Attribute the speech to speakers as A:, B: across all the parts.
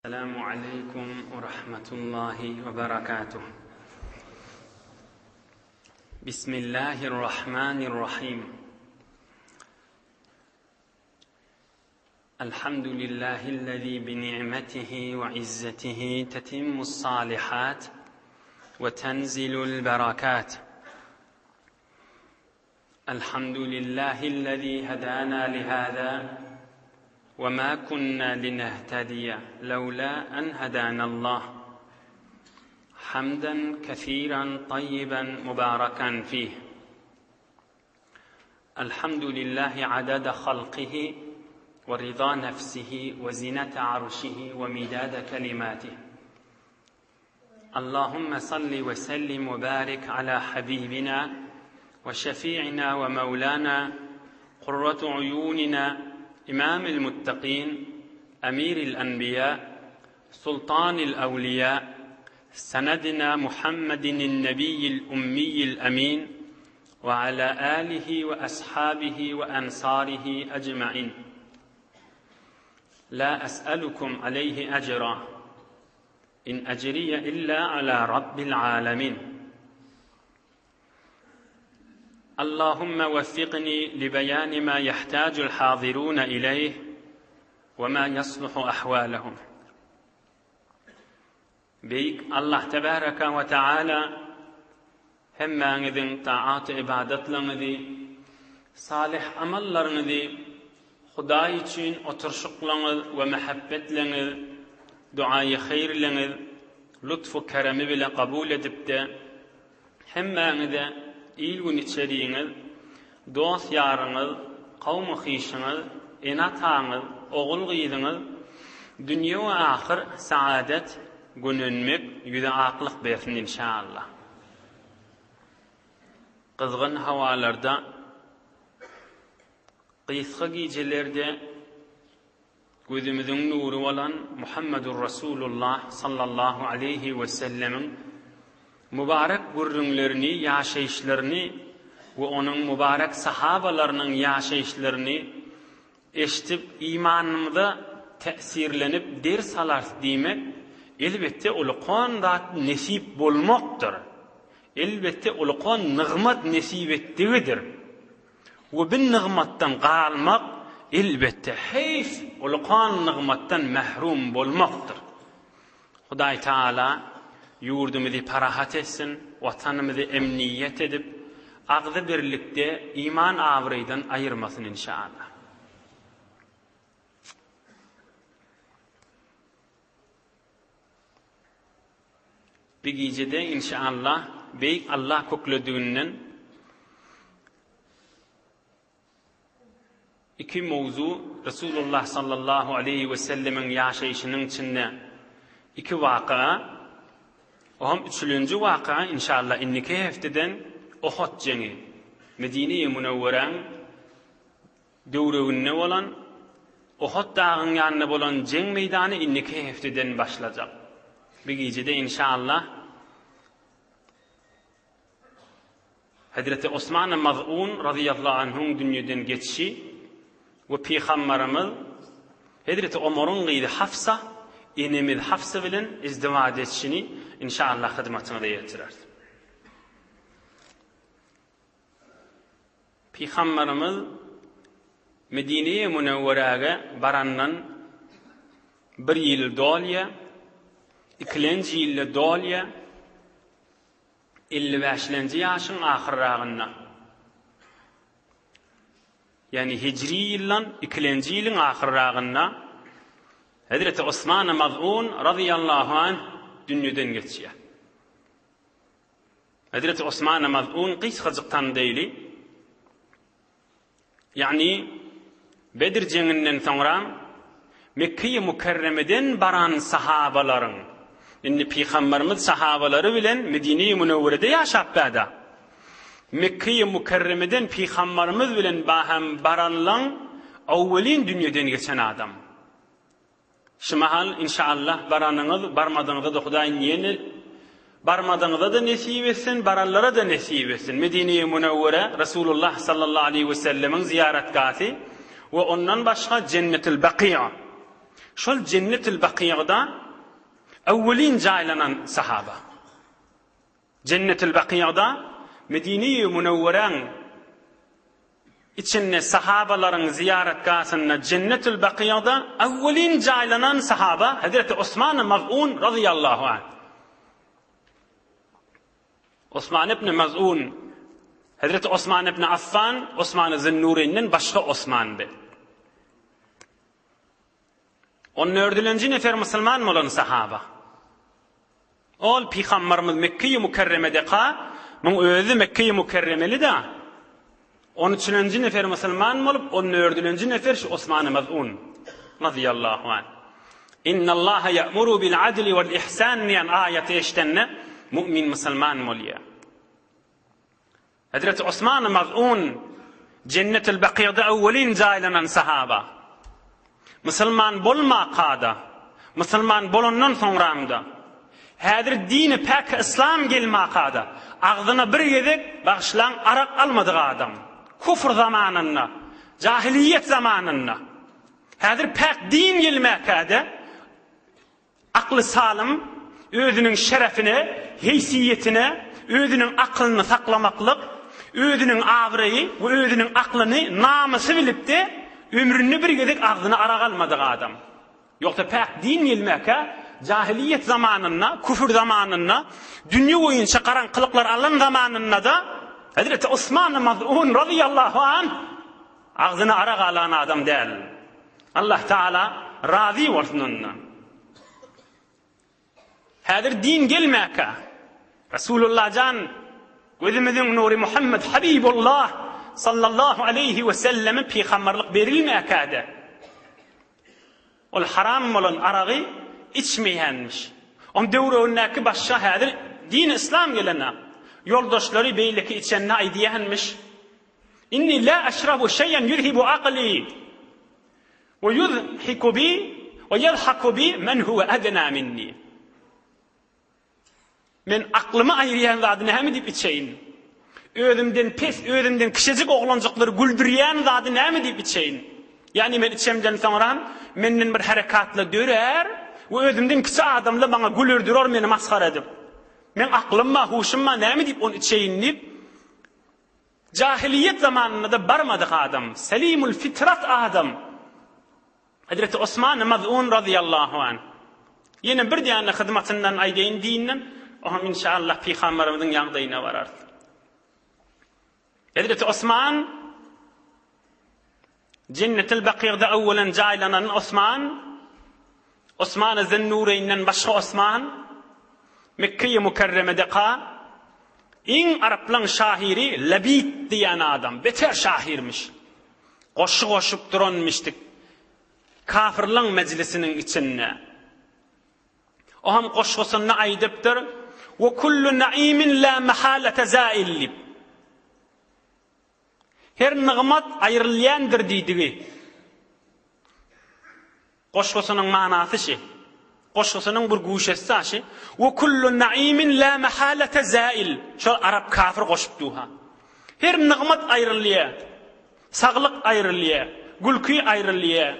A: Esselamu aleýkum we rahmetullahi we berekatuh. Bismillahirrahmanirrahim. Elhamdülillahi'llezî bi ni'metihi we izzetihi tetimmus salihat we tenzilul berakat. الحمد لله الذي هدانا لهذا وما كنا لنهتدي لولا أن هدانا الله حمدا كثيرا طيبا مباركا فيه الحمد لله عدد خلقه ورضا نفسه وزنة عرشه ومداد كلماته اللهم صل وسلم وبارك على حبيبنا وشفيعنا ومولانا قرة عيوننا إمام المتقين أمير الأنبياء سلطان الأولياء سندنا محمد النبي الأمي الأمين وعلى آله وأصحابه وأنصاره أجمعين لا أسألكم عليه أجرا إن أجري إلا على رب العالمين اللهم وفقني لبيان ما يحتاج الحاضرون إليه وما يصلح أحوالهم Beýik Allah tebaraka we taala hemmäňiziň taat-ybadatlaryňyzy, salyh amallaryňyzy Hudaý üçin oturyşyklaryňyz we mähebbetleňiz, duaýy haýyrlaryňyz lutfu keremi bile kabul edipde, hemmäňize il-gün içeriňiz, dost-ýaryňyz, kowmy-hyşyňyz, ene-ataňyz, ogul-gyzyňyz dünýe we ahyr saadet, gönenmek, ýüze aklyk bersin inşallah. Gyzgyn hawalarda, gysga gijelerde Gözümiziň nury bolan Muhammedur Rasulullah sallallahu aleýhi we sellemiň mübarek gürrüňlerini, ýaşaýyşlaryny we onuň mübarek sahabalarynyň ýaşaýyşlaryny eşidip, imanymyza täsirlenip ders alarys diýmek, elbetde, ulykan zat nesip bolmakdyr. Elbetde, ulykan nygmat nesip etdigidir. We bi nygmatdan galmak, elbetde, heýf, ulukan nygmatdan mährum bolmakdyr. Hudaý Tagala ýurdumyzy parahat etsin, Watanymyzy emniýet edip, agzy birlikde iman abraýdan aýyrmasyn inşallah. Bir gijede inşallah Beýik Allah köklediginden iki mowzu Resulullah sallallahu aleýhi we sellemiň ýaşaýşynyň içinde iki waka o hem üçülenji waka inşallah indiki hefteden Ohot jeňi Medine-i Münewweräň Döwreginde bolan, Ohot dagyň ýanynda bolan jeň meýdany indiki hefteden başlajak. Bir gijede inşallah Hezreti Osman Maz'un razyýallahu anhuň dünýeden geçişi we Pygambarymyz Hezreti Omaryň gyzy Hafsa enemiz Hafsa bilen izdiwaç etişini inşallah hyzmatyňyza ýetireris. Pygamberimiz Medine-i Münewweräge barandan bir ýyl dolýar, ikilenji ýylda dolýar, 50 bäşlenji ýaşyň ahyrragynda. Ýagny hijri ýyldan ikilenji ýylyň ahyrragynda Hezreti Osman Maz'un razyýallahu anh dünýeden geçýär. Hezreti Osman Maz'un gysgajyk tanydaýly. Ýagny Bedr jeňinden soňra Mekge-i Mükerremeden baran sahabalaryň indi pygamberimiz sahabalary bilen Medine-i Münewwerede ýaşap bäda. Mekge-i Mükerremeden pygamberimiz bilen bahem baranlaň awwelin dünýeden geçen adam. Şu mahal inşallah baranyňyz barmadyňyzada Hudaý ýene barmadyňyzada nesip etsin baranlarada nesip etsin Medine-i Münewwere Resulullah sallallahu aleýhi we sellemiň zyýaratgahy we ondan başga Jennetul Bakiýa. Şol Jennetül Bakyýada öwwelin jaýlanan sahaba. Jennetül Bakyýada Medine-i Münewweräň içinde sahabalaryň zyýaratgasynda Jennetül Bakyýada öwwelin jaýlanan sahaba Hezreti Osman Maz'un razyýallahu anh. Osman ibn Maz'un, Hezreti Osman ibn Affan, Osman Zünnureýnden başga Osmandy. On dördülenji nefer musulman bolan sahaba. Ol pygambarymyz Mekkeýi Mükerremedeka, muň özi Mekkeýi Mükerremeli-da. On üçülenji nefer musulman bolup, on dördülenji nefer şu Osman Maz'un razyýallahu anh. Innallaha ýa'muru bil adli wal ihsan diýen aýaty eşidende mu'min musulman bolýar. Hezreti Osman Maz'un Jennetul Bakyýada öwwelin jaýlanan sahaba. Musulman bolmaka-da, musulman bolandan soňram-da, häzir dini päk yslam gelmaka-da, agzyna bir gezek, bagyşlaň, arak almadyk adam. Kufr zamanynda, jahiliýet zamanynda, häzir päk din gelmäkä-de, Akly salym, özüniň şerefine, heýsiýetine, özüniň akylyny saklamaklyk, özüniň abraýy we özüniň aklyny namysy bilip-de, ömründe bir gezek agzyna arak almadyk adam. Ýogsa päk din gelmäkä, jahylyýet zamanynda, küfür zamanynda, dünýe boýunça garaňkylyklar alan zamanynda-da, Hezreti Osman Maz'un razyýallahu anh Agzyna arak alan adam däl. Allah Taala razy bolsun ondan. Häzir din gelmäkä Rasulullah jan gözümiziň nury Muhammed Habibullah sallallahu aleýhi we selleme pygamberlik berilmäkä-de Ol haram bolan aragy içmeýänmiş. Oň döwregindäki başga häzir dini yslam gelene ýoldaşlary beýleki içende aýdýanmyş, Inni la eşrabu şeýen ýuzhibu akli we ýuzhiku bi we ýezhaku bi men huwe edna minni. Men aklymy aýyrýan zady näme diýip içeýin? Özümden pes, özümden kiçijik oglanjyklary güldürýän zady näme diýip içeýin? Ýagny men içemden soňra menden bir herekatla dörär we özümden kiçi adamlar maňa güler durar meni masgara edip. Meň aklym bar, huşum bar, näme diýip ony içeýin diýip, jahiliýet zamanynda-da barmadyk adam, selimul fitrat adam. Hezreti Osman Maz'un razyýallahu anh. Ýene bir däne hyzmatyndan aýdaýyn dinden, oňam inşallah pygamberimiziň ýagdaýyna bararys. Hezreti Osman Jennetil Bakygda öwwelen jaýlanan Osman, Osman Zünnureýnden başga Osman, Mekkeýi Mükerremede ka iň araplaň şahyry Labid diýen adam, beter şahyrmyş. Goşgy goşup duranmyşdyk kafyrlaň mejlisiniň içinde. O hem goşgusynda aýdypdyr, Ve kullu naimin la mahalete zail diýip. Her nygmat aýrylýandyr diýdigi. Goşgusynyň manasy şi. Goşgusynyň bir güşesi şi. Ve kullu naimin la mahalete zail. Şol arap kafir goşup duha. Her nygmat aýrylýar. Saglyk aýrylýar. Gülki aýrylýar.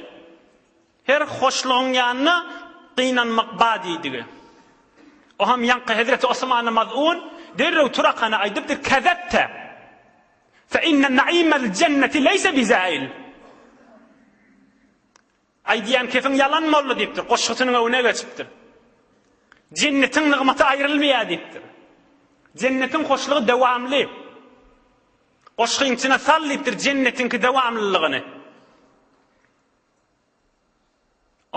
A: Her hoşlugyň ýanyna gynanmak ba diýdigi. O hem ýaňky Hezreti Osman Maz'un derrew turakana aýdypdyr, Kezebte! Fe inne naimel jenneti leýse bizail. Aýdýan kefiň ýalan boldy diýipdir, goşgusynyň öňüne geçipdir. Jennetiň nygmaty aýrylmaýar diýipdir. Jennetiň hoşlugy dowamly. Goşgyň içine sal diýipdir jennetiňki dowamlylygyny.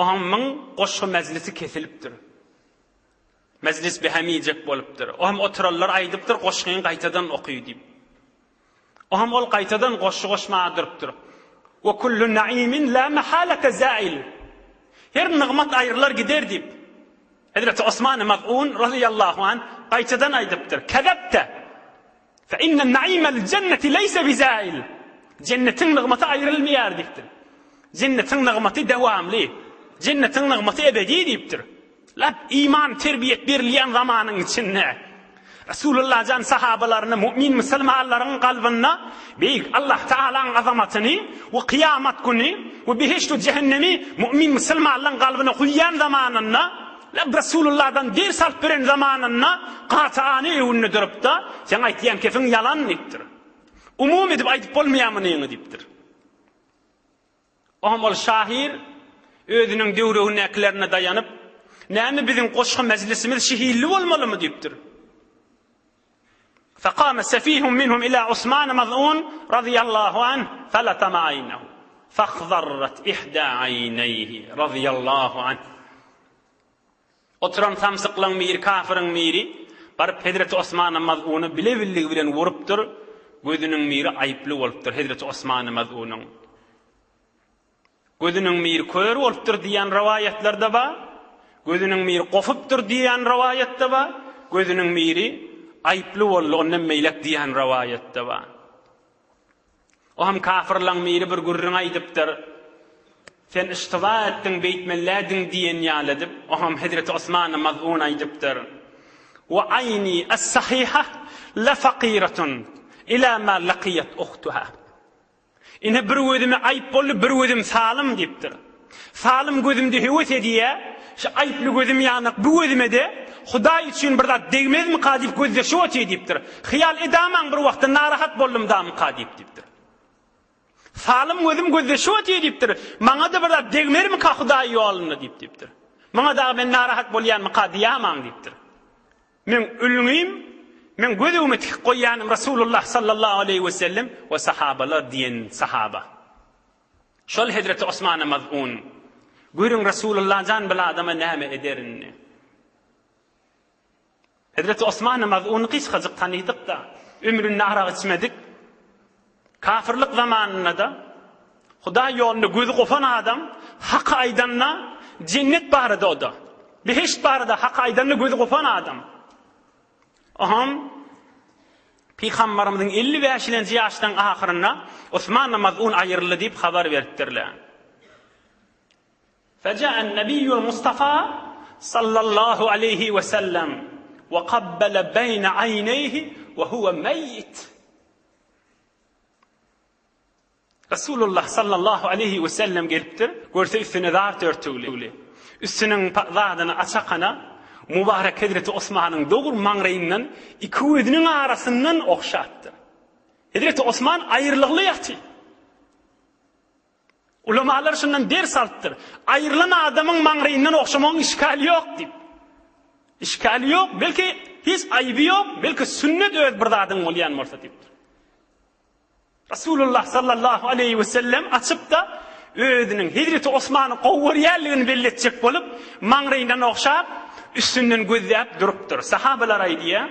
A: Ohamyň goşgy mejlisi kesilipdir. Mejlis behem iýjek bolupdyr. O hem oturanlar aýdypdyr, goşgyňy gaýtadan oky diýip. O hem ol gaýtadan goşgy goşmaga durupdyr. Ve kullu naimin la mahalete zail. Her nygmat aýrylar gider diýip. Hezreti Osman Maz'un razyýallahu anh gaýtadan aýdypdyr. Kezepte. Fe inne naimel jenneti leýse bizail. Jennetiň nygmaty aýrylmaýar diýipdir. Jennetiň nygmaty dowamly. Jennetiň nygmaty ebedi diýipdir. Lap iman terbiýet berilýän zamanyň içinde. Resulullah jan sahabalaryna mu'min musulmanlaryň kalbynda beýik Allah Tagalaň azamatyny we kyýamat güni we behişt we jähennemi mu'min musulmanlaryň kalbyna guýýan zamanynda Lab Resulullahdan ders alyp beren zamanynda gaty-any öwünde durupda, Seň aýtýan kefiň ýalan diýipdir. Umumy edip aýdyp bolmaýar munyňy diýipdir. Oňam ol şahyr özüniň döwregindäkilerine daýanyp, Näme biziň goşgy mejlisimiz şihilli bolmalymy diýipdir. Fekame sefihun minhum ila Osman Maz'un razyýallahu anh feleteme aýnehu fahzarrat ihda aýneýhi razyýallahu anh. Oturan samsyklaň biri, kafyryň biri, baryp hezreti Osmana Maz'una bile-billigi bilen urupdyr, gözüniň biri aýyply bolupdyr hezreti Osmana Maz'unyň. Gözüniň biri kör bolupdyr diýýän rowaýatlar-da bar, gözüniň biri gopupdyr diýýän rowaýat-da bar, gözüniň biri aýyply boldy, ondan beýläk diýýän rowaýat-da bar. O hem kafyrlaň biri bir gürrüň aýdypdyr. Sen yştyba etdiň, beýtmelidiň diýen ýaly edip, o hem hezreti Osman Maz'un aýdypdyr. Wa aýni as-sahiha la fakiratun ila ma laqiyat uhtuha. Ine bir gözüme aýyp boldy, bir gözüm salym diýipdir. Salym gözümde höwes edýä, şu aýyply gözüm ýanak bu gözüme-de Hudaý üçin bir zat degmezmika diýip gözleşip otyr diýipdir. Hyýal edamaň bir wagtda narahat boldum damyka diýip diýipdir. Salym gözüm gözleşip otyr diýipdir. Maňa-da bir zat degmermika Hudaý ýolunda diýip diýipdir. Muňa dagy men narahat bolýanmyka diýamaň diýipdir. Meň ülňim, meň göz öňüme tikip goýýanym Rasulullah sallallahu aleýhi we sellem we sahabalar diýen sahaba. Şol hezreti Osmana Maz'un. Görüň Rasulullah jan bil adama näme eder indi. Hezreti Osmana Maz'uny gysgajyk tanydyk-da, ömründe arak içmedik. Kafirlik zamanynda-da Hudaý ýolunda gözi gopan adam haky aýdanda jennet barada o-da. Behişt barada haky aýdanda gözi gopan adam. Oňam Pygambarymyzyň 55-lenji ýaşynyň ahyrynda Osman Maz'un aýryldy diýip habar beripdirler. Fejaen Nebiýul Mustafa sallallahu aleýhi we sellem we kabbele beýne aýneýhi we huwe meýit. Resulullah sallallahu aleýhi we sellem gelipdir, görse üstüne zat örtügli. Üstüniň zadyny açakana mübarek hezreti Osmanyň dogry maňraýyndan iki gözüniň arasyndan ogşapdyr. Hezreti Osman aýrylygly ýaty. Ulamalar şundan ders alypdyr. Aýrylan adamyň maňraýyndan ogşamagyň işgali ýok diýip. Işgali ýok, belki hiç aýby ýok, belki sünnet öz bir zadyň bolýan bolsa diýipdir. Rasulullah sallallahu aleýhi we sellem açyp-da özüniň Hezreti Osmany gowy görýänligini belli etjek bolup, maňraýyndan ogşap, üstünden gözläp durupdyr. Sahabalar aýdýar,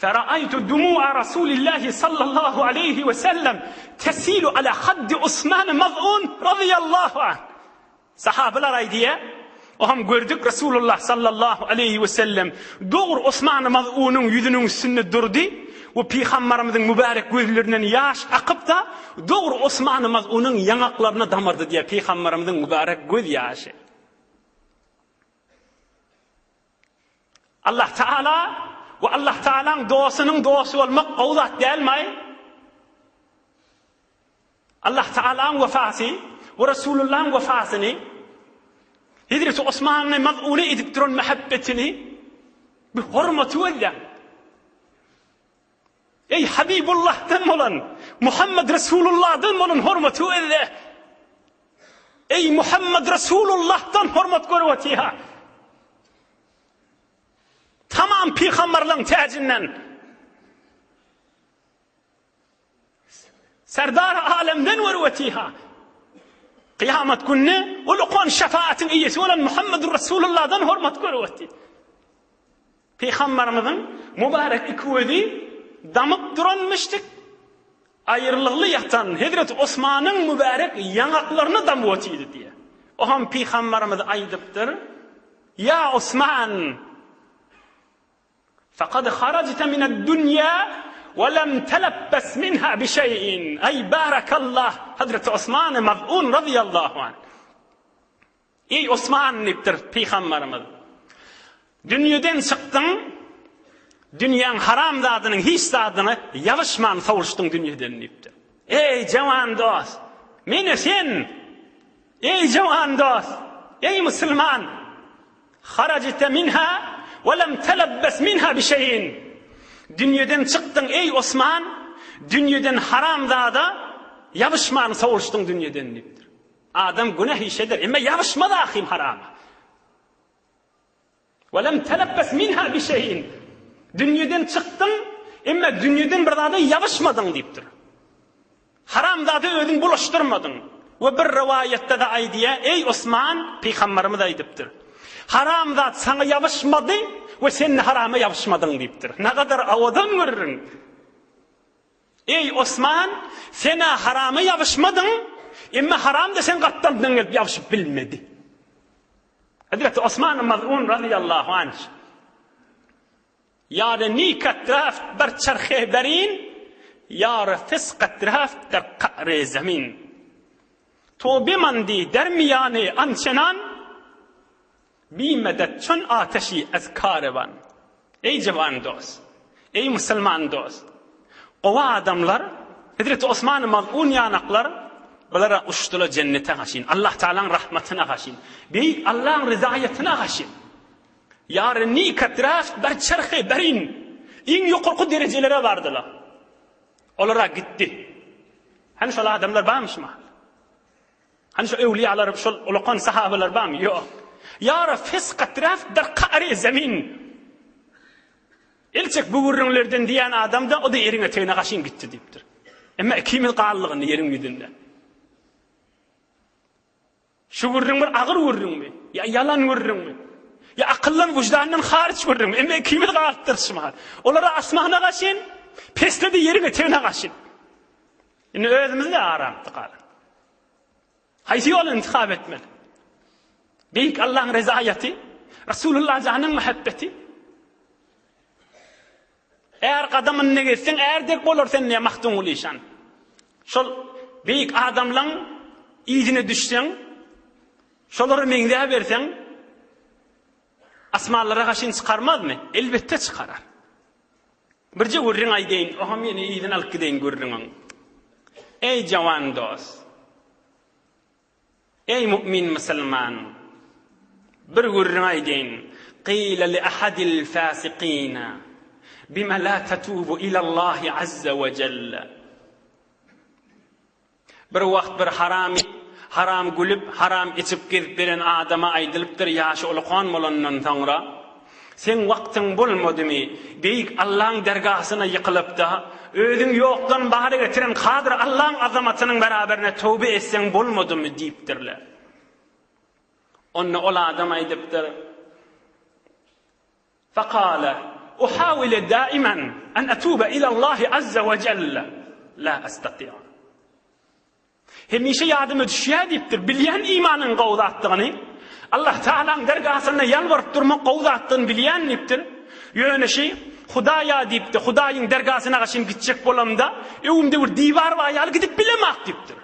A: Fera'aytu dumu'a Rasulillahi sallallahu aleýhi we sellem tesilu ala haddi Osman Maz'un radiyallahu anh. Sahabalar aýdýar, Oham gördük Resulullah sallallahu aleýhi we sellem dogry Osman Maz'unyň ýüzüniň üstünde durdy we Pygambarymyzyň mübärek gözlerinden ýaş akyp-da dogry Osman Maz'unyň ýaňaklaryna damardy diýýär Pygambarymyzyň mübärek göz ýaşy. Allah Taala we Allah Taalaň dostunyň dosty bolmak gowy zat dälmi? Allah Taalaň wefasy we Resulullahyň wefasyny Hezreti Osmany maz'una edip duran mähebbetini bir hormaty gözläň. Eý Habibullahdan bolan Muhammed Resulullahdan bolan hormaty gözle. Eý Muhammed Resulullahdan hormat görüp otyha. Tamam pygamberleň täjinden. Serdar alemden görüp otyha. Kyýamat gününe ol okan şefaatyň eýesi bolan Muhammedur Resulullahdan hormat görüp otyr. Pygamberimiziň mübarek iki gözi damyp duran müşrik, aýrylygly ýatan Hezreti Osmanyň mübarek ýaňaklaryna damyp otyrdy diýýär. O hem Pygamberimiz aýdypdyr, Ýa Osman! Fekad harajte mined-dunýa we lem telebbes minha bi şeý'in. Eý barakallah Hezreti Osman Maz'un razyýallahu anh. Eý Osman diýipdir Pygamberimiz. Dünýeden çykdyň. Dünýäň haram zadynyň hiç zadyna ýabyşman sowuşdyň dünýeden diýipdir. Eý, jawan dost! Mene sen! Eý, jawan dost! Eý, musulman! Harajte minha we lem telebbes minha bi şeýin. Dünýeden çykdyň, eý, Osman! Dünýeden haram zada ýabyşman sowuşdyň dünýeden diýipdir. Adam günäh iş eder, emma ýabyşmaz ahym harama. We lem telebbes minha bi şeýin. Dünýeden çykdyň, emma dünýeden bir zada ýabyşmadyň diýipdir. Haram zada özüň bulaşdyrmadyň. We bir rowaýatda-da aýdýar, Eý Osman, pygambarymyz aýdypdyr. Haram zat saňa ýabyşmady we sen-de harama ýabyşmadyň diýipdir. Nagadar owadan gürrüň. Eý, Osman, sen-ä harama ýabyşmadyň, emma haram-da seň gapdalyňdan gelip ýabyşyp bilmedi. Hezreti Osman Maz'un razyýallahu anh, Ýar-y nikat raft ber çerhe berin, ýar-y fiskat raft der ka're zemin. To bimandi der miýany ançenan, Bi medet çün ateşi ez karewan. Eý jawan dost! Eý musulman dost! Gowy adamlar, Hezreti Osman-y Maz'un ýanaklar, bular-a uçdular jennete gaşyn, Allah Tagalaň rahmatyna gaşyn, beýik Allaň ryzaýatyna gaşyn. Ýary nikat raft ber çerhi berin. Iň ýokarky derejelere bardylar. Olar-a gitdi. Hany şol adamlar barmy şu mahal? Hany şo öwlüýalar, şol ulakan sahabalar barmy? Ýok. Ýa fiskat raf der ka'ri zemin. El çek bu gürrüňlerden diýen adam-da, o-da ýeriň etegine gaşyn gitdi diýipdir. Emma ikimiz galdyk indi ýeriň ýüzünde. Şu gürrüň bir agyr gürrüňmi? Ýa ýalan gürrüňmi? Ýa akyldan, wyždandan haryç gürrüňmi? Emma ikimiz galypdyrys şu mahal. Olara asmana gaşyn, pesde-de ýeriň etegine gaşyn. Indi özümizde aramda galan. Haýsy ýoly intihap etmeli? Beýik Allaň rezaýaty, Rasulullah janyň muhabbeti. Är gadamyny gezseň, är dek bolar sen diýýär Magtymguly işan. Şol beýik adamlaň yzyna düşseň, şolara meňzäberseň, asmanlara gaşyn çykarmazmy? Elbetde çykarar. Birje gürrüň aýdaýyn, oňam ýene yzyny alyp gideýin gürrüňiň. Eý jawan dost! Eý mu'min musulman! Bir gürrüň aýdaýyn. Qila li ahadil fasiqina bima la tatubu ilallahi azza we jelle. Bir wagt bir haram iýip, haram gülüp, haram içip gezip beren adama aýdylypdyr, ýaşy ulukan bolandan soňra, Seň wagtyň bolmadymy, beýik Allaň dergasyna ýykylyp-da, özüň ýokdan bara getiren kadyr Allaň azamatynyň beraberine töwbe etseň bolmadymy diýipdirler. Onda ol adam aýdypdyr, Fekale, Uhawile daimen en etube ilallahi azze we celle, la estati'u. Hemişe ýadyma düşýär diýipdir, bilýän imanyň gowy zatdygyny, Allah Tagalaň dergasynda ýalbaryp durmak gowy zatdygyny bilýän diýipdir. Ýöne şi, Hudaýa diýipdir, Hudaýyň dergasyna gaçyn gitjek bolamda, öňümde bir diwar bar ýaly gidip bilemak diýipdir.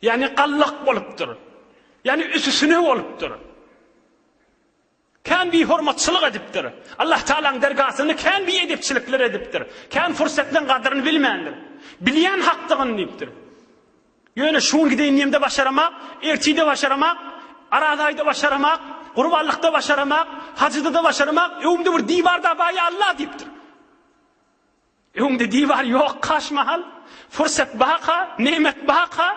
A: Ýagny gallak bolupdyr. Ýagny üsüsine bolupdyr. Kän bihormatçylyk edipdir. Allah Tagalaň dergasynda kän biedepçilikler edipdir. Kän fursatlaryň gadyryny bilmändir. Bilýän hakdygyny diýipdir. Ýöne şu gün gideýin diýemde başaramak, ertide başaramak, Araz aýda başaramak, gurbanlykda başaramak, hajyda-da başaramak, öňümde bir diwar da bar ýa Allah diýipdir. Öňde diwar ýok kaş mahal, fursat baka, nemet baka.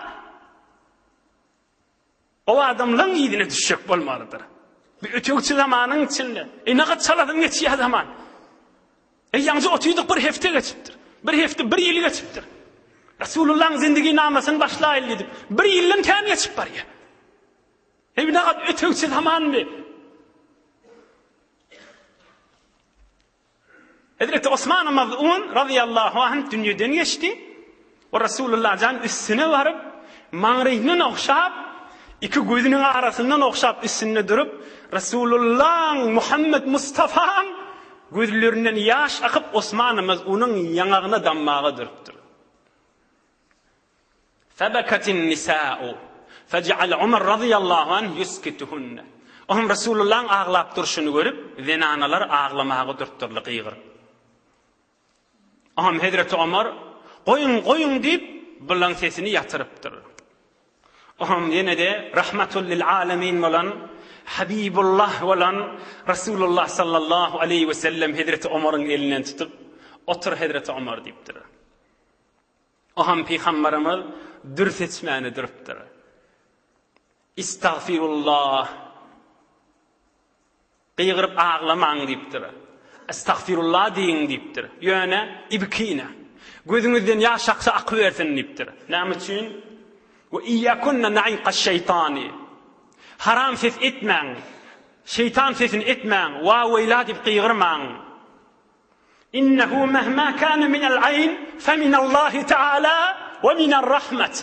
A: O adamlaň yzyna düşjek bolmalydyr. Bu ötegçi zamanyň içinde. E nagat çalasyň geçýär zaman. E ýaňja otydyk bir hepde geçipdir. Bir hepde bir ýyl geçipdir. Resulullahyň zindigi namasyny başlaýyl diýdik. Bir ýyldan kän geçip barýar. E nagat ötegçi zamanmy? Hezreti Osman Maz'un razyýallahu anh dünýeden geçdi we Resulullah jan üstüne baryp, maňryýyndan ogşap, iki gözüniň arasyndan ogşap üstünde durup, Resulullahyň Muhammed Mustafaň gözlerinden ýaş akyp Osman Maz'unyň ýaňagyna dammaga durupdyr. Febeketin nisa'u, feje'ale Umar razyýallahu anh ýuskituhunne. Oňam Resulullahyň aglap durşuny görüp, zenanalar aglamaga durupdyrlar gygyryp. Oňam hezreti Omar, Goýuň, goýuň diýip, bulaň sesini ýatyrypdyr. Oňam ýene-de rahmatul lil alemin bolan, Habibullah bolan Resulullah sallallahu aleýhi we sellem hezreti Omaryň elinden tutup, Otur hezreti Omar diýipdir. Oňam pygambarymyz dür seçmäni durupdyr. Istagfirullah. Gygyryp aglamaň diýipdir. Estagfirullah diýiň diýipdir. Ýöne ibkine. Gözüňizden ýaş aksa akybersin diýipdir. Näme üçin? We iýakunna na'iqaş-şeýtani. Haram ses etmäň. Şeýtan sesini etmäň. Wa-weýla diýip gygyrmaň. Innehu mehma kana minel aýn fe minallahi taala we minar rahmet.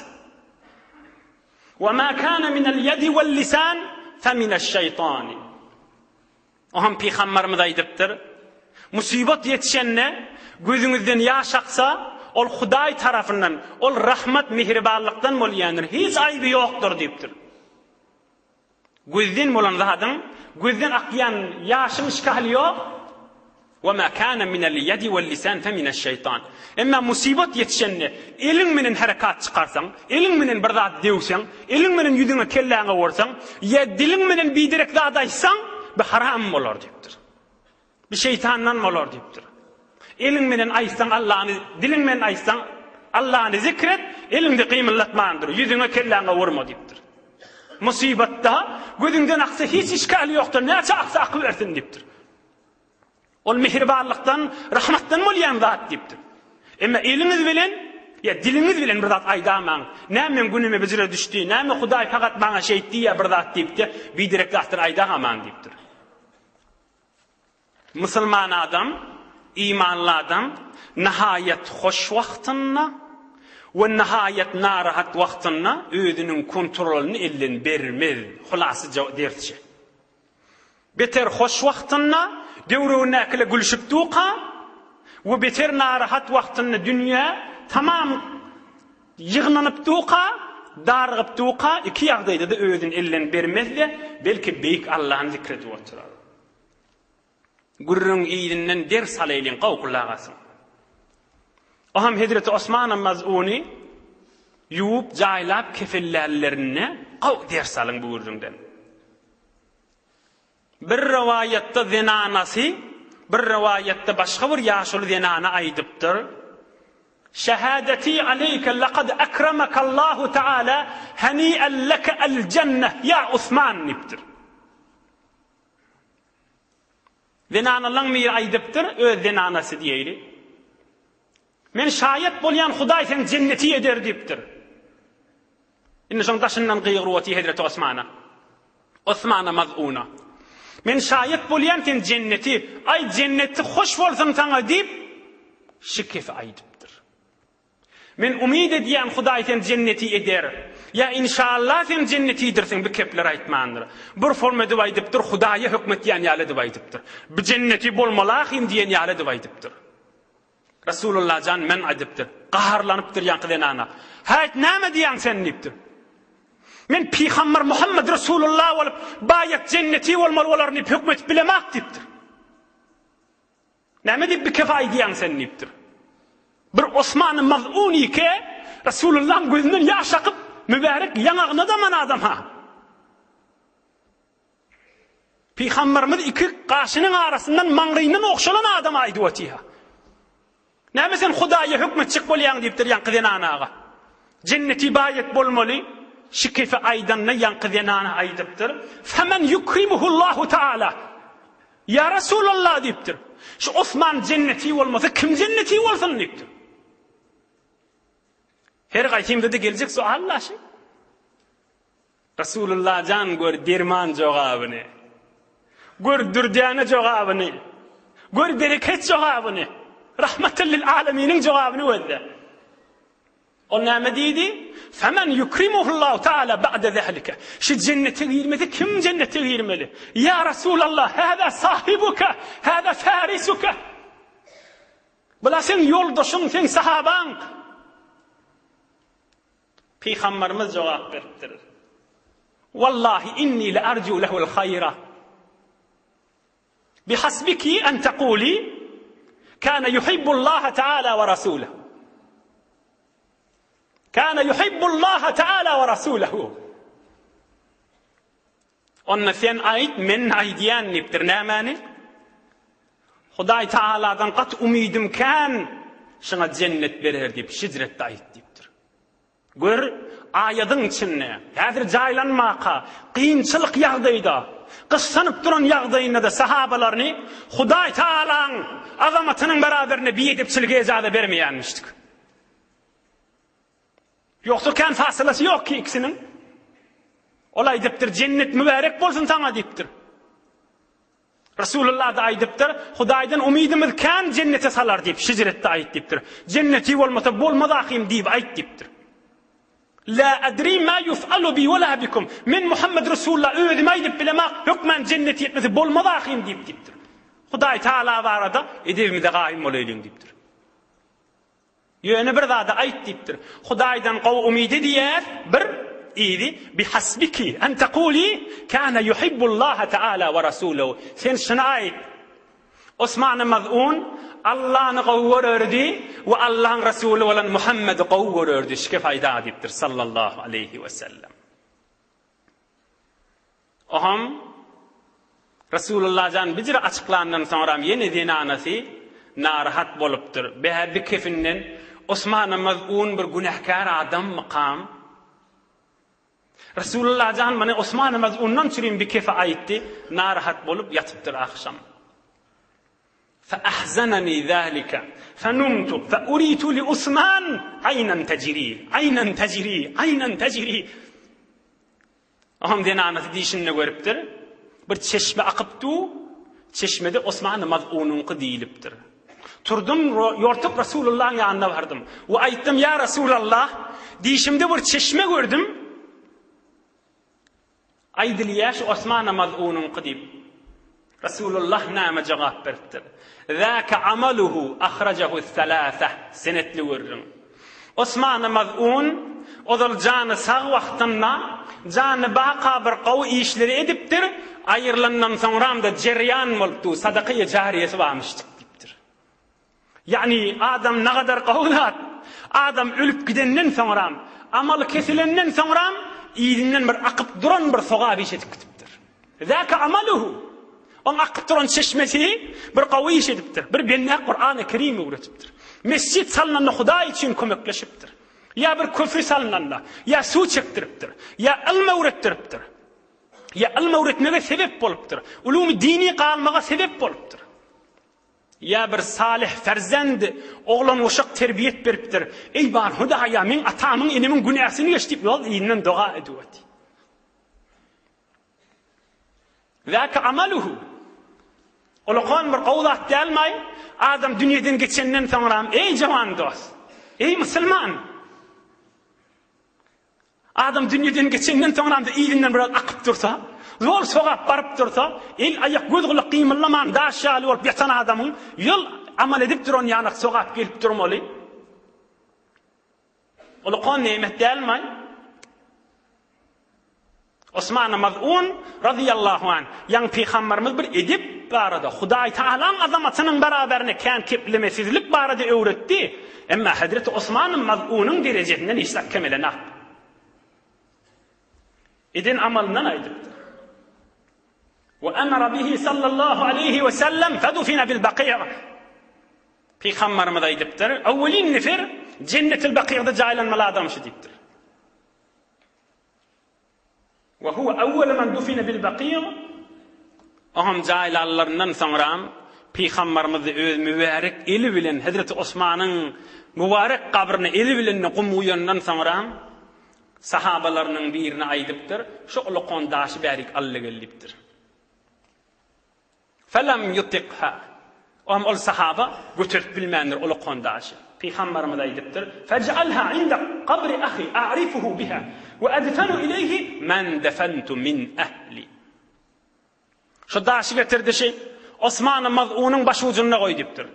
A: Wa ma kana minel ýedi wel lisan fe mineş-şeýtani. Oňam pygambarymyz aýdypdyr, Musybat ýetişende gözüňizden ýaş aksa, ol Hudaý tarapyndan, ol rahmat, mihribanlykdan bolýandyr, hiç aýby ýokdur diýipdir. Gözden bolan zadyň, gözden akýan ýaşyň işgali ýok. Wa ma kana minel ýedi wel lisan fe mineş-şeýtan. Emma musybat ýetişende eliň menen herekat çykarsaň, eliň menen bir zat döwseň, eliň menen ýüzüňe kelläňe ursaň, ýa diliň menen biderek zat aýtsaň, bu haram bolar diýipdir. Bu şeýtandan bolar diýipdir. Eliň menen aýtsaň Allany, diliň menen aýtsaň Allany zikr et, eliňde gymyldatman dur, ýüzüňe kelläňe urma diýipdir. Musybatda gözüňden aksa hiç işgali ýokdur, näçe aksa akybersin diýipdir. Ol mihribanlykdan, rahmatdan bolýan zat diýipdir. Emma eliňiz bilen ýa diliňiz bilen bir zat aýdamaň. Näme meň günüme bijire düşdi, näme Hudaý pagat maňa şeýtdi ýa bir zat diýipdi, biderek zatlar aýdagamaň diýipdir. Musulman adam, imanly adam nahaýat hoş wagtynda we nahaýat narahat wagtynda özüniň kontrolyny elden bermez. Hulasy ders şe. Beter hoş wagtynda döwregindäkiler gülşüp durka we beter narahat wagtynda dünýä tamam ýygnanyp durka, darygyp durka iki ýagdaýda-da özüni elden bermez-de, belki beýik Allany zikr edip oturar. Gürrüň yzyndan ders alaýlyň, gowy gulak asyň. O hem hezreti Osman Maz'uny ýuwup, jaýlap kefellänlerinde gowy ders alyň bu gürrüňden. Bir rowaýatda zenanasy, bir rowaýatda başga bir ýaşuly zenana aýdypdyr. Şehadeti aleýke lekad akramakallahu taala hani'en leke el-jenneh ýa Osman diýipdir. Zenanalaň biri aýdypdyr, öz zenanasy diýeýli. Men şaýat bolýan Hudaý seni jenneti eder diýipdir. Indi şoň daşyndan gygyryp otyr hezreti Osmana. Osmana mazuna. Men şaýat bolýan sen jenneti, aý jenneti hoş bolsun saňa diýip, şikesi aýdypdyr. Men umyt edýän Hudaý seni jenneti eder. Ýa inşallah sen jennetidirsiň bu kepler aýtmandyr. Bir forma edip aýdypdyr Hudaýa hökmetýän ýaly edip aýdypdyr. Bu jenneti bolmaly ahym diýen ýaly edip aýdypdyr. Resulullah jan men aýdypdyr. Gaharlanypdyr ýaňky zenana. Häýt näme diýýäň sen diýipdir. Men pygamber Muhammed Resulullah bolup baýat jenneti bolmaly bolaryn diýip hökmetip bilemak diýipdir. Näme diýip bikefa aýdýaň sen diýipdir. Bir Osman Maz'un ike Resulullahyň gözünden ýaş akyp, mübärek ýaňagyna daman adam ha. Pygamberimiz iki gaşynyň arasyndan maňryýyndan ogşalan adam aýdyp otyr. Näme sen Hudaýa hökmetjek bolýaň diýipdir ýaňky zenanaga. Jenneti baýat bolmaly şikefi aýdanda ýaňky zenana aýdypdyr. Femen yukrimuhullahu taala. Ýa Resulallah diýipdir. Şu Osman jenneti bolmasa kim jenneti bolsun diýipdir. Her gaýsymyzda geljek sual-la şu. Resulullah jan gör derman jogabyny. Gör dürdäne jogabyny. Gör bereket jogabyny. Rahmatan lil aleminiň jogabyny gözle. Ol näme diýdi? Femen yukrimuhullahu taala ba'de zalika. Şu jennete girmese kim jennete girmeli? Ya Resulallah, hada sahibuka, hada farisuka. Bula seň ýoldaşyň, seň sahabaň. Pygamberimiz jogap beripdir. Wallahi inni le arju lehul haýra. Bihasbiki en tekuli kana yuhibbullaha taala we rasulehu. Kana yuhibbullaha taala we rasulehu. Onda sen aýt, men aýdýan diýipdir. Nämäni? Hudaý Taaladan gaty umydym kän, şuňa jennet berer diýip, şijretde aýt diýipdir. Gör, aýadyň içinde, häzir jaýlanmaka, kynçylyk ýagdaýda, gyssanyp duran ýagdaýynda-da sahabalaryny Hudaý Tagalaň azamatynyň beraberinde biedepçilige ejaza bermeýänmişdik. Ýogsa kän fasylasy ýok ki ikisiniň. Ol aýdypdyr, Jennet mübärek bolsun saňa diýipdir. Resulullah-da aýdypdyr, Hudaýdan umydymyz kän jennete salar diýip, şijretde aýt diýipdir. Jenneti bolmasa bolmaz ahym diýip aýt diýipdir. La adri ma yuf'alu bi we la bikum. Men Muhammed Resulullah özüm aýdyp bilemak, hökman jennete ýetmese bolmaz ahym diýip diýipdir. Hudaý Taala barada edebimize gaýym bolaýlyň diýipdir. Ýöne bir zady aýt diýipdir. Hudaýdan gowy umyt edýäs, bir, yzy, Bihasbiki en tekuli kana yuhibbullaha taala we rasulehu. Sen şuny aýt, Osman Maz'un Allany gowy görerdi we Allaň Resuly bolan Muhammedi gowy görerdi, şike faýda diýipdir sallallahu aleýhi we sellem. Oňam Resulullah jan bijir açyklandan soňram ýene zenanasy narahat bolupdyr. Bä bi kefinden Osmana Maz'un bir günäkär adammykam? Resulullah jan muny Osmana Maz'undan çürim bi kefe aýtdy, narahat bolup ýatypdyr agşam. Fe ahzanani zalika fe numtu fe uritu li Osman aýnan tejri, aýnan tejri, aýnan tejri. Oňam zenanasy dişinde görüpdir. Bir çeşme akyp dur, çeşmede Osman-y Maz'unyňky diýlipdir. Turdum, ýortup Resulullahyň ýanyna bardym we aýtdym, Ýa Resulallah, dişimde bir çeşme gördüm. Aýdylýar şu Osman-y Maz'unyňky diýip. Resulullah näme jogap beripdir? Zâke amaluhu ahrajahu's-salâseh, senetli gürrüň. Osman-y Maz'un ozal jany sag wagtynda, jany baka bir gowy işleri edipdir, aýrylandan soňram-da jerýan bolupdy, sadaka-y jariýesi barmyşdyk diýipdir. Ýagny adam nagadar gowy zat, adam ölüp gidenden soňram, amaly kesilenden soňram yzyndan bir akyp duran bir sogap iş edip gidipdir. Zäke amaluhu. Oň akyp duran çeşmesi bir gowy iş edipdir. Bir bendä Kurany Kerim öwretipdir. Mesjit salnanda Hudaý üçin kömekleşipdir. Ýa bir köpri salnanda, ýa suw çekdiripdir, ýa ylym öwretdiripdir. Ýa ylym öwretmege sebep bolupdyr. Ulumy dini galmaga sebep bolupdyr. Ýa bir salyh ferzend oglan-uşak terbiýet beripdir. Eý bar Hudaýa, meň atamyň, enemiň günäsini geç diýip, ýol yzyndan doga edip otyr. Zäke amaluhu. Ulakan bir gowy zat dälmaý? Adam dünýeden geçenden soňram, eý jawan dost, eý musulman! Adam dünýeden geçenden soňram-da yzyndan biraz akyp dursa, zol sogap baryp dursa, el-aýak, göz-gulak gymyldaman daş ýaly bolup ýatan adamyň ýol amal edip duran ýanak sogap gelip durmaly. Ulakan nemet dälmaý? Osman Maz'un razyýallahu anh, ýaňy pygamberimiz bir edep barada, Hudaý Tagalaň azamatynyň beraberine kän keplemesizlik barada öwretdi. Emma hezreti Osman Maz'unyň derejesinden hiç zat kemelenak. Eden amalyndan aýdypdyr. We amara bihi sallallahu aleýhi we sellem fedufina bil bakiýa. Pygamberimiz aýdypdyr, Awwelin nefer Jennetil Bakiýada jaýlanmaly adam şu diýipdir. We huwe awwelu men dufine bil Bakiýa. Oňam jaýlanlaryndan soňram Pygamberimiz öz mübärek eli bilen Hezreti Osmanyň mübarek gabryna eli bilen gum guýandan soňram sahabalarynyň birine aýdypdyr, Şu ulakon daşy bärik al-da gel diýipdir. Felem yutikha. Oňam ol sahaba göterip bilmändir ol okan daşy. Pygamberimiz aýdypdyr, Fej'alha inda kabri ahi a'rifuhu biha we adfanu ileýhi men defentu min ehli. Şu daşy getirdi şi Osman Maz'unyň başujunda goý diýipdir.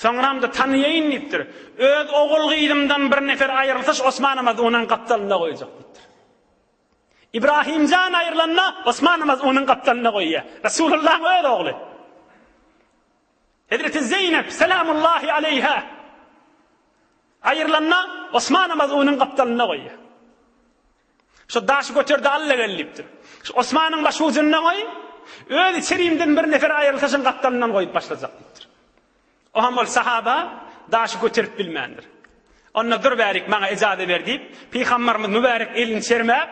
A: Soňram-da tanaýaýyn diýipdir. Öz ogul-gyzymdan bir nefer aýrylsa şu Osman Maz'unyň gapdalynda goýjak diýipdir. Ibrahim jan aýrylanda Osman Maz'unyň gapdalynda goýýar. Resulullahyň öz ogly. Hezreti Zeýnep selamullahi aleýha aýrylanda Osman Maz'unyň gapdalynda goýýar. Şu daşy göter-de al-da gel diýipdir. Şu Osmanyň başujunda goý, öz içerimden bir nefer aýrylsa şoň gapdalyndan goýup başlajak diýipdir. O hem ol sahaba daşy göterip bilmändir. Onda dur bärik maňa ejaza ber diýip, Pygambarymyz mübärek elini çermäp,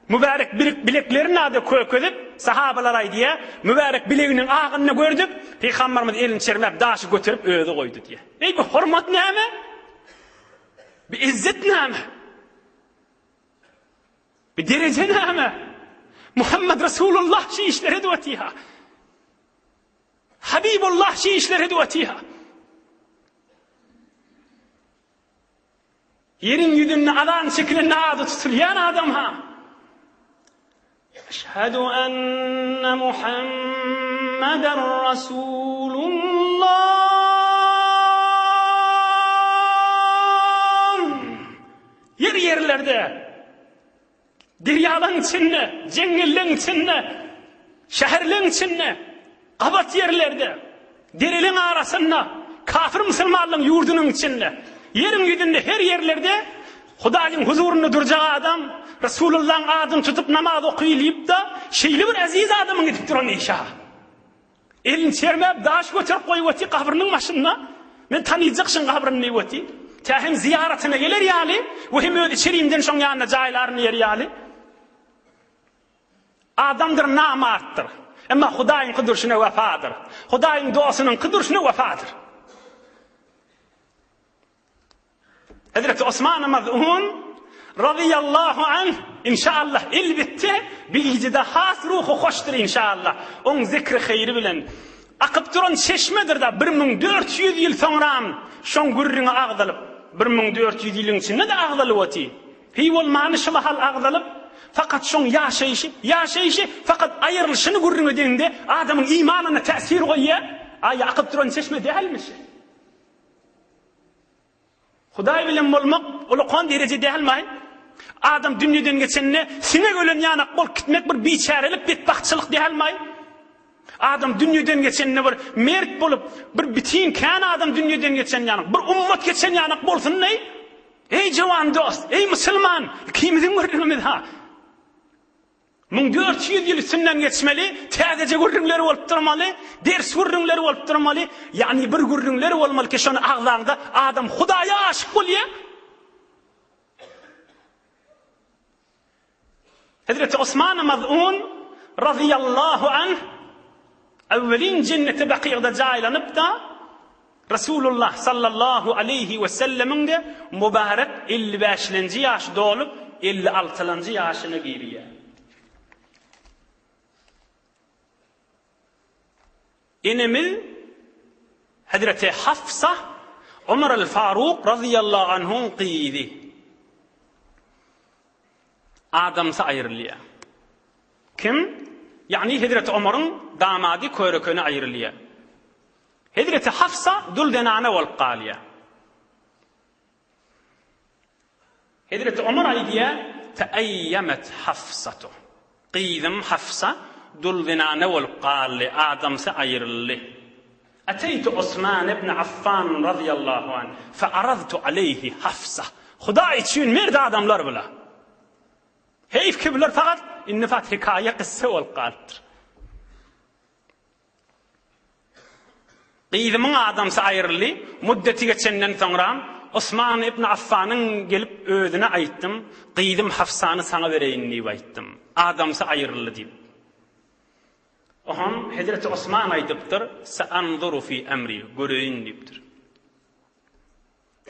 A: mübärek bilik bileklerini ada kökezip, sahabalar aýdýar, mübärek bileginiň agyny gördük, Pygambarymyz elini çermäp daşy göterip özi goýdy diýýär. Eý bu hormat näme? Bu izzet näme? Bu dereje näme? Muhammed Resulullah şu işleri edip otyr. Habibullah şu işleri edip otyr. Ýeriň ýüzünde azan çekilende ady tutulýan adam ha. Eşhedü enne Muhammeden Rasulullah. Ýer ýerlerde, derýalaryň içinde, jeňňelleň içinde, şäherleň içinde, gabat ýerlerde, dereleň arasynda, kafir musulmanlaryň ýurdunyň içinde, ýeriň ýüzünde her ýerlerde Hudaýyň huzurynda durjak adam Resulullahyň adyny tutup namaz okylyp-da, şeýle bir eziz adamyň edip duran işi-ha. Elini çermäp, daş göterip goýup otyr gabrynyň başynda. Men tanyjak şuň gabryny diýip otyr. Tä hem zyýaratyna geler ýaly we hem öz içerimden şoň ýanynda jaýlaryn diýer ýaly. Adamdyr namartdyr. Emma Hudaýyňky durşuna wepadyr. Hudaýyň dostunyňky durşuna wepadyr. Hezreti Osman Maz'un razyýallahu anh inşaallah elbetde bi gijede has ruhy hoşdur inşaallah. Oň zikri haýry bilen akyp duran çeşmedir da 1400 ýyl soňram şoň gürrüňi agzalyp 1400 ýylyň içinde-de agzalyp oty. Hiý bolmany şu mahal agzalyp fakat şoň ýaşaýşy ýaşaýşy fakat aýrylyşyny gürrüň edeňde adamyň imanyna täsir goýýar. Aý akyp duran çeşme dälmi şi? Hudaý bilen bolmak ulakan dereje dälmaý? Adam dünýeden geçende siňek ölen ýanak bolup gitmek bir biçärelik, betbagtçylyk dälmaý? Adam dünýeden geçende bir mert bolup, bir bitin kän adam dünýeden geçen ýanak, bir ummat geçen ýanak bolsun-daý? Eý jowan dost, eý musulman, ikimiziň gürrüňimiz ha. 1400 ýyl üstünden geçmeli, täzeje gürrüňler bolup durmaly, ders gürrüňleri bolup durmaly, ýagny bir gürrüňler bolmaly ki, şony agzaňda adam Hudaýa aşyk bolýar. Hezreti Osman Maz'un razyýallahu anh Awwelin jenneti Bakygda jaýlanyp-da, Resulullah sallallahu aleýhi wesellemiň-de mübarek 50 bäşlenji ýaşy dolup, 50 altylanjy ýaşyna girýär. Enemiz Hezreti Hafsa Omar al-Faruk razyýallahu anhuň gyzy. Adamsy aýrylýar. Kim? Ýagny Hezreti Omaryň damady köreköne aýrylýar. Hezreti Hafsa dul zenana bolup galýar. Hezreti Omar aýdýar, Teaýýemet Hafsatu. Gyzym Hafsa dul zenana bolup galdy, adamsy aýryldy. Ateýtu Osman ibn Affan razyýallahu anh, fe araztu aleýhi Hafsa. Hudaý üçin mert adamlar bular. Heýf ki bular fakat indi fat hekaýa kyssa bolup galypdyr. Gyzymyň adamsy aýryldy, muddeti geçenden soňra Osman ibn Affanyň gelip özüne aýtdym, gyzym Hafsany saňa bereýin diýip aýtdym. Adamsy aýryldy diýip. Oham Hezreti Osman aýdypdyr, Seanzuru fi emri, göreýin diýipdir.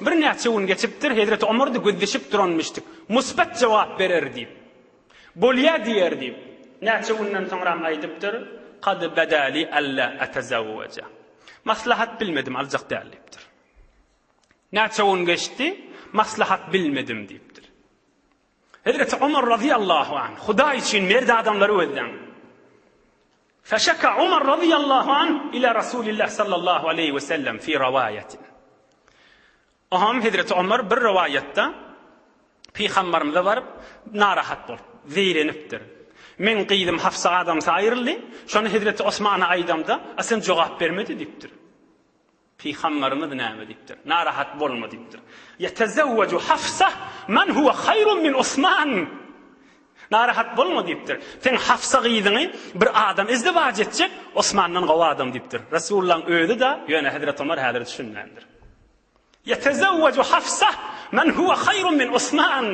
A: Birnäçe gün geçipdir, Hezreti Omar-da gözleşip duranmyşdyk. Musbet jogap berer diýip. Bolýa diýer diýip. Näçe günden soňram aýdypdyr, Kad beda li alla atazawwaja. Maslahat bilmedim, aljak däl diýipdir. Näçe gün geçdi, maslahat bilmedim diýipdir. Hezreti Omar razyýallahu anh, Hudaý üçin merd adamlary gözläň. Feşeka Omar razyýallahu anh ila Rasulillah sallallahu aleýhi we sellem fi rawaýatin. Oham Hezreti Omar bir rowaýatda Pygambarymyza baryp narahat bolup. Zeýrenipdir. Meň gyzym Hafsa adamsy aýryldy, şony hezreti Osmana aýdamda, a sen jogap bermedi diýipdir. Pygambarymyz näme diýipdir? Narahat bolma diýipdir. Ýetezewweju Hafsa men huwe haýrun min Osman. Narahat bolma diýipdir. Seň Hafsa gyzyňy bir adam izdiwaç etjek, Osmandan gowy adam diýipdir. Resulullahyň özi-de, ýöne hezreti Omar häzir düşünmändir. Ýetezewweju Hafsa men huwe haýrun min Osman.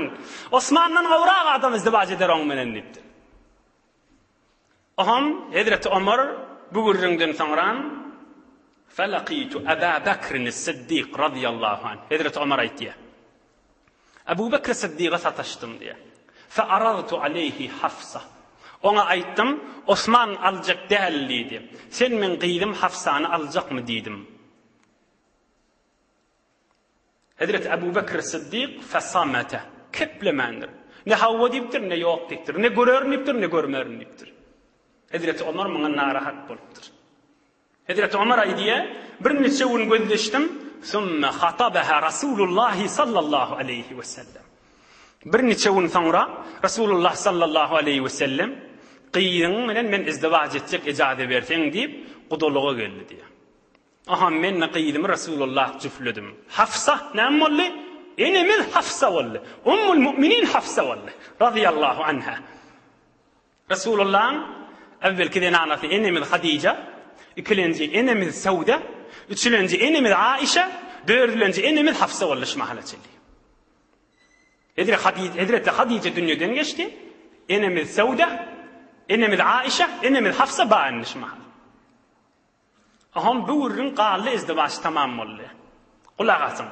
A: Osmandan gowrak adam izdiwaç eder oň menen diýipdir. Oham hezreti Omar bu gürrüňden soňram Felakitu Aba Bekrin Siddik razyýallahu anh. Hezreti Omar aýtýar. Ebu Bekr Siddiga sataşdym diýýär. Fe aradtu aleýhi Hafsa. Oňa aýtdym, Osman aljak däl diýdi. Sen meň gyzym Hafsany aljakmy diýdim. Hezreti Ebu Bekr Syddyk fesamete, keplemändir. Ne hawa diýipdir, ne ýok diýipdir. Ne görerin diýipdir, ne görmerin diýipdir. Hezreti Omar muňa narahat bolupdyr. Hezreti Omar aýdýar, bir niçe gün gözleşdim, sümme hatabaha Rasulullah sallallahu aleýhi we sellem. Bir niçe gün soňra Rasulullah sallallahu aleýhi we sellem gyzyň bilen men izdiwaç etjek ejaza berseň diýip, gudalyga geldi diýýär. Aha, men-de gyzymy Resulullah jüfledim. Hafsa näme boldy? Enemiz Hafsa boldy. Ummul mu'minin Hafsa boldy. Razyýallahu anha. Resulullahyň äwwelki zenanasy enemiz Hadija, ikilenji enemiz Sewde, üçülenji enemiz Aişe, dördülenji enemiz Hafsa boldy şu mahala çenli. Hezreti Hadija dünýeden geçdi. Enemiz Sewde, enemiz Aişe, enemiz Hafsa bar indi şu mahal. Oham bu gürrüň galdy izdiwaç tamam boldy. Gulak asyň.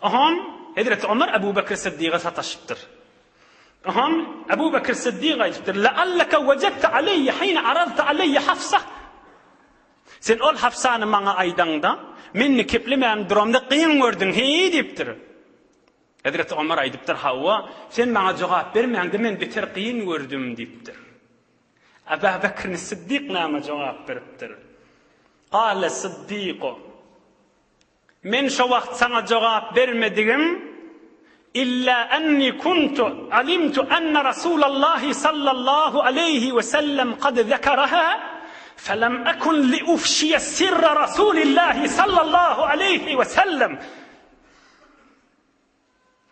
A: Oham Hezreti Omar Ebu Bekr Siddiga sataşypdyr. Oham Ebu Bekr Siddik aýdypdyr, Lealleke wejedte aleýye hine aradte aleýye Hafsa. Sen ol Hafsany maňa aýdaňda, men keplemän duramda kyn gördüň, heý diýipdir. Hezreti Omar aýdypdyr, Hawa, sen maňa jogap bermäňde men beter kyn gördüm diýipdir. Aba Bekrin Siddik näme jogap beripdir? Gale Siddiku, Men şo wagt saňa jogap bermedigim, illa enni kuntu alimtu enne Rasulallahi sallallahu aleýhi we sellem kad zekeraha, felem ekun li ufşiye sirra Rasulillahi sallallahu aleýhi we sellem.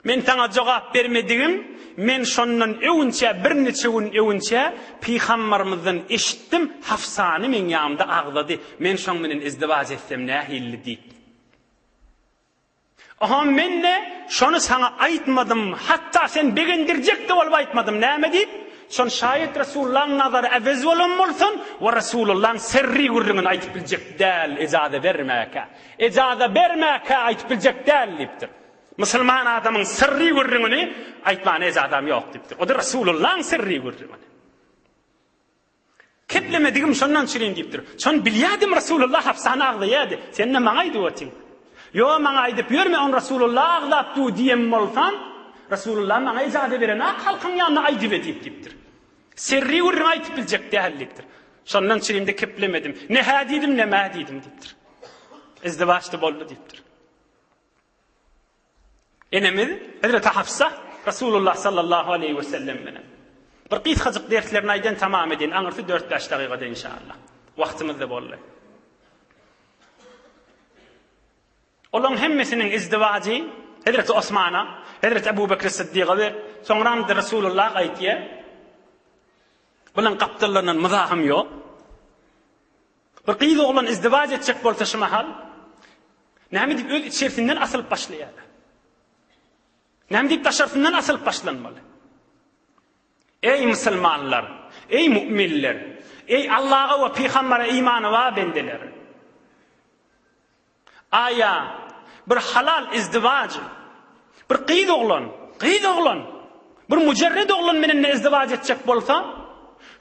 A: Men saňa jogap bermedigim, men şondan öwünçä, birniçe gün öwünçä pygambarymyzdan eşitdim, Hafsany meň ýanymda agzady, men şoň bilen izdiwaç etsem nähilli diýip. Oho, men-de şony saňa aýtmadym, hatda sen begendirjek-de bolup aýtmadym, näme diýip, şony şaýat Resulullahyň nazary äwez bolan bolsun we Resulullahyň sirri gürrüňini aýdyp biljek däl, ejaza bermäkä, ejaza bermäkä aýdyp biljek däl diýipdir. Musulman adamyň syrry gürrüňini aýtmana ejazam ýok diýipdir. O-da Resulullahyň syrry gürrüňini. Keplemedigim şondan çürin diýipdir. Şony bilýärdim Resulullah Hafsany agzaýardy. Sen-de maňa aýdyp otyň. Ýo maňa aýdyp ýörme ony Resulullah agzap dur diýen bolsam, Resulullah maňa ejaza berenak halkyň ýanynda aýdyp edip diýipdir. Syrry gürrüň aýdyp biljek däl diýipdir. Şondan çürimde keplemedim. Ne hä diýdim, ne mä diýdim diýipdir. Izdiwaçda boldy diýipdir. Enemiz Hezreti Hafsa Resulullah sallallahu aleýhi we sellem bilen bir gysgajyk derslerini aýdan tamam edin, aňyrsy 4-5 dagygada inşallah. Wagtymyz da boldy. Olaryň hemmesiniň izdiwajy Hezreti Osmana, Hezreti Ebu Bekr Siddiga we soňram Resulullah aýtýar. Bularyň gapdallaryndan myzahym ýok. Bir gyz oglan izdiwaç etjek bolsa şu mahal, näme diýip öz içerisinden asylyp başlaýarlar. Näme diýip daşarsyndan asylyp başlanmaly. Eý musulmanlar, eý mu'minler, eý Allaha we pygambere imany bar bendeler. Aýa, bir halal izdiwaj, bir gyz oglan, gyz oglan, bir mujerred oglan menen ne izdiwaj etjek bolsa,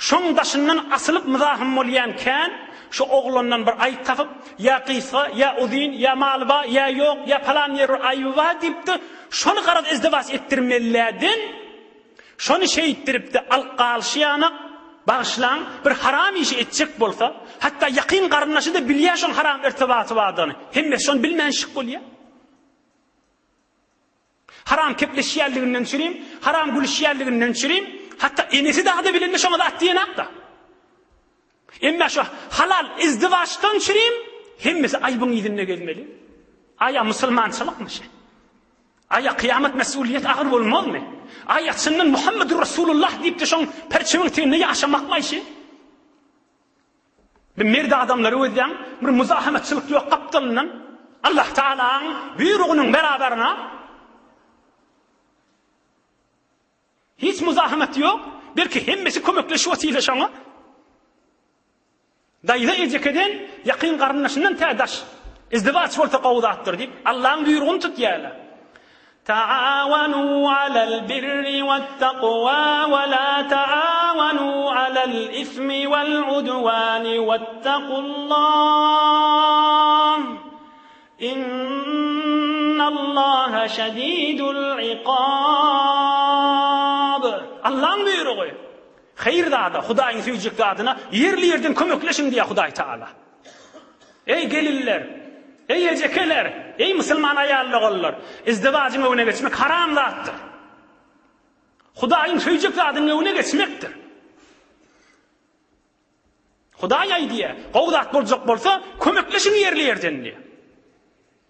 A: şoň daşyndan asylyp myzahym bolýan kän, şu oglandan bir aýyp tapyp, ýa gysga, ýa uzyn, ýa maly bar, ýa ýok, ýa palan ýeri aýyby bar diýip-de, şony garaz izdiwaç etdirmeliläden, Şony şeýtdirip-de alyp galyşy ýanak, bagyşlaň, bir haram işi etjek bolsa, hatda ýakyn garyndaşy-da bilýär şoň haram irtibaty bardygyny. Hemmesi şony bilmän şik bolýar. Haram kepleşýänliginden çürim, haram gülüşýänliginden çürim. Hatda enesi dagy-da bilende şoňa zat diýenakda. Emma şu halal izdiwaçdan çürim hemmesi aýbyň yzynda gezmeli. Aýa musulmançylykmy şi? Aýa kyýamat mesuliýet agyr bolmazmy? Aýa çyndan Muhammedur Rasulullah diýip-de şoň perçemiň teginde ýaşamakmy şi? Bir merd adamlary gözläň, bir muzahemetçilik ýok gapdalyndan. Allah Taalaň buýrugynyň beraberine Hiç muzahemet ýok, belki hemmesi kömekleşip otyr şoňa. Daýza ejekeden, ýakyn garyndaşyndan tä daş. Izdiwaç bolsa gowy zatdyr diýip, Allaň buýrugyny tutýarlar. Taawanu alal birri wat-takwa we la taawanu alal ismi wal udwani wattaqullah. Innallaha şedidul ikab. Allaň buýrugy. Haýyr zada, Hudaýyň söýjek zadyna ýerli-ýerden kömekleşiň diýýär Hudaý Taala. Eý gelinler, eý ejekeler, eý musulman aýal-ogullar, izdiwajyň öňüne geçmek haram zatdyr. Hudaýyň söýjek zadynyň öňüne geçmekdir. Hudaý aýdýar, gowy zat boljak bolsa, kömekleşiň ýerli-ýerden diýýär.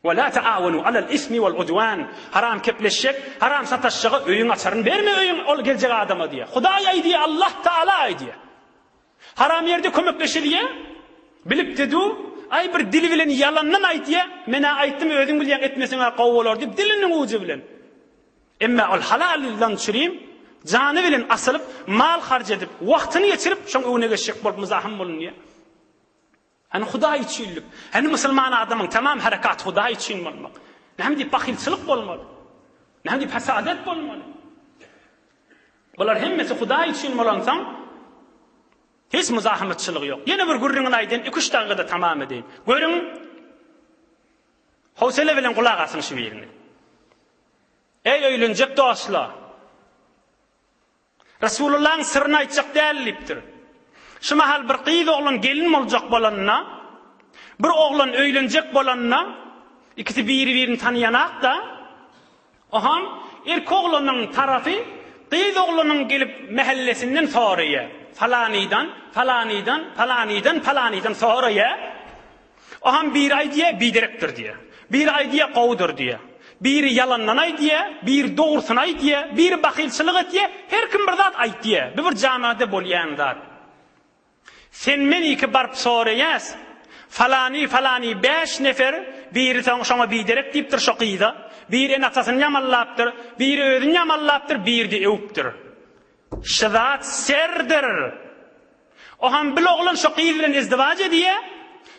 A: Ve la taawunu alal ismi wal udwan. Haram kepleşjek, haram sataşjaga öýüň açaryny berme öýüň ol geljek adama diýýär. Hudaý aýdýar, Allah Taala aýdýar. Haram ýerde kömekleşilýär. Bilip-de dur, aý bir dili bilen ýalandan aýdýar, men-ä aýtdym özüň bilýäň etmeseň-ä gowy bolar diýip diliniň ujy bilen. Emma ol halal ýyldan çürim, jany bilen asylyp, mal harç edip, wagtyny geçirip, şoň öňüne geçjek bolup muzahym bolunýar. Hany Hudaý üçinlik? Hany musulman adamyň tamam herekaty Hudaý üçin bolmak? Näme diýip bahylçylyk bolmaly? Näme diýip hasadet bolmaly? Bular hemmesi Hudaý üçin bolansoň, hiç muzahymatçylygy ýok. Ýene bir gürrüňini aýdaýyn, iki-üç dakykada tamam edeýin. Görüň, howsala bilen gulak asyň şu birini. Eý öýlenjek dostlar! Resulullahyň syryny aýtjak däl diýipdir. Şu mahal bir gyz oglan gelin boljak bolanda, bir oglan öýlenjek bolanda, ikisi biri-birini tanaýanak-da, oham erkek oglanyň tarapy gyz oglanyň gelip mähellesinden soraýar. Falanydan, falanydan, falanydan, falanydan soraýar. Oham biri aýdýar, biderekdir diýýär. Biri aýdýar, gowudyr diýýär. Biri ýalandan aýdýar, biri dogrusyny aýdýar, biri bahylçylyk etýär, her kim bir zat aýtýar. Bu bir jamada bolýan zat. Sen men iki baryp soraýas, falany falany bäş nefer, biri soň şoňa biderek diýipdir şo gyza, biri ene-atasyny ýamanlapdyr, biri özüni ýamanlapdyr, biri-de öwüpdir. Şu zat serdir. Oham bil oglan şo gyz bilen izdiwaç edýä,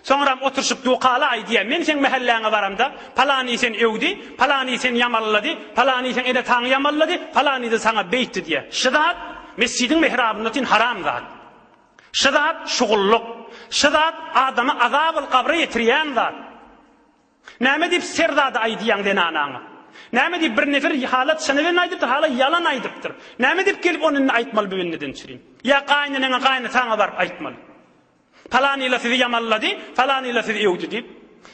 A: soňram oturyşyp dukala aýdýa, men seň mähelläňe baramda, palany seni öwdi, palany seni ýamallady, palany seň ene-ataňy ýamallady, palany-da saňa beýtdi diýýä. Şu zat mesjidiň mihrabynda otyn haram zat. Şu zat şugullyk. Şu zat adamy azabyl gabra ýetirýän zat. Näme diýip ser zady aýdýaň zenanaňa? Näme diýip bir nefer hala çyny bilen aýdypdyr, hala ýalan aýdypdyr. Näme diýip gelip ony indi aýtmaly bu bendeden çürim? Ýa gaýyneneňe gaýynataňa baryp aýtmaly. Palanyla sizi ýamanlady, palanyla sizi öwdi diýip.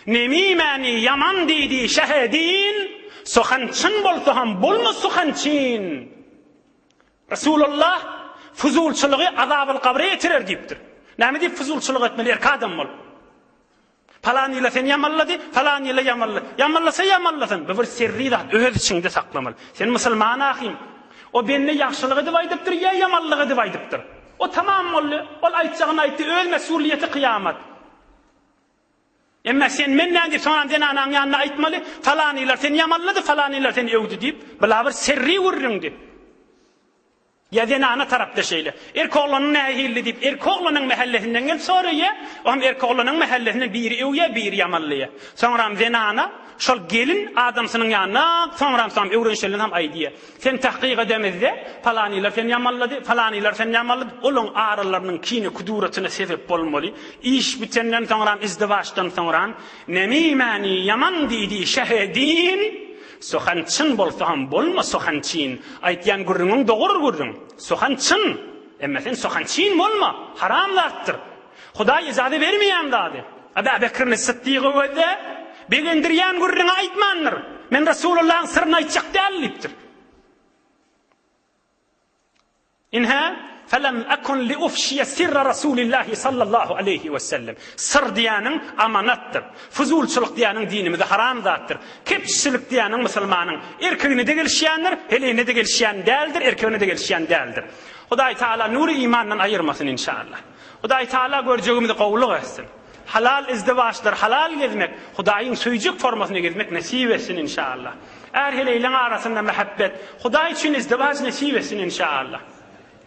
A: Nemimäni ýaman diýdi şehedin, suhan çyn bolsa ham bolma suhan çyn. Resulullah fuzulçylygy azabyl gabra ýetirer diýipdir. Näme diýip fuzulçylyk etmeli erkek adam bolup? Palan ýyla seni ýamallady, palan ýyla ýamallady. Ýamallasa ýamallasyn, bu bir sirri zat, öz içiňde saklamaly. Sen musulman ahym. O bende ýagşylyk edip aýdypdyr ýa ýamanlyk edip aýdypdyr. O tamam boldy, ol aýtjagyny aýtdy, öz mesulyýeti kyýamat. Emma sen men näme diýip soňam zenanaň ýanynda aýtmaly, falanylar seni ýamallady, falanylar seni öwdi diýip, bula bir sirri gürrüňdi. Ýa zenana tarapda şeýle. Erkoglanyň nähilli diýip, erkoglanyň mähellesinden gelip soraýa, oňam erkoglanyň mähellesinden biri öwýä, biri ýamanlaýa. Soňram zenana şol gelin adamsynyň ýanyna, soňram soňam öwrenişenden soň aýdýa. Sen tahkyk edemizde, palanylar seni ýamanlady, palanylar seni ýamanlady, olaň aralarynyň kine-kuduratyna sebep bolmaly. Iş bitenden soňram, izdiwaçdan soňram, Nemimäni ýaman diýdi şehedin, Suhan çyn bolsa ham bolma suhan çyn. Aýtýan gürrüňiň dogry gürrüň. Suhan çyn. Emma sen suhan çyn bolma. Haram zatdyr. Hudaý ijaza bermeýän zady. Aba Bekrini Sytdygy gözle, begendirýän gürrüňi aýtmandyr. Men Resulullahyň syryny aýtjak däl diýipdir. Ine, Felem ekun li ufşiye sirra Rasulillahi sallallahu aleýhi we sellem. Syr diýýäniň amanatdyr. Fuzulçylyk diýýäniň dinimizde haram zatdyr. Kepçilik diýýäniň musulmanyň erkegine-de gelişýändir, heleýine-de gelişýän däldir, erkegine-de gelişýän däldir. Hudaý Taala nury imandan aýyrmasyn inşallah. Hudaý Taala görjegimizi gowulyk etsin. Halal izdiwaçlar, halal gezmek, Hudaýyň söýjek formasyna gezmek nesip etsin inşallah. Är-heleýleň arasynda mähebbet, Hudaý üçin izdiwaç nesip etsin inşallah.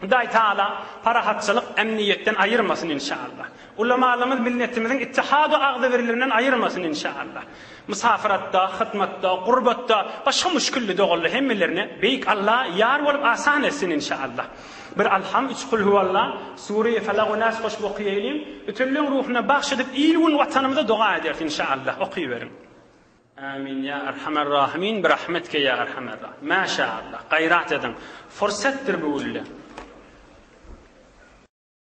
A: Hudaý Taala parahatçylyk, emniýetden aýyrmasyn inşallah. Ulamalarymyz milletimiziň ittihad we agzybirliginden aýyrmasyn inşallah. Mysafiratda, hytmatda, gurbatda, başga müşkilli doganly hemmelerine Beýik Alla ýar bolup asan etsin inşallah. Bir Alham, üç Kulhuwalla, Sure-i Felak we Nas goşup okaýalyň. Ötenleň ruhuna bagş edip il-gün Watanymyza doga ederis inşallah. Okyberiň. Amin ya Erhamer Rahimin bi rahmetke ya Erhamer Rahimin. Maşallah. Gaýrat ediň. Fursatdyr bu günler.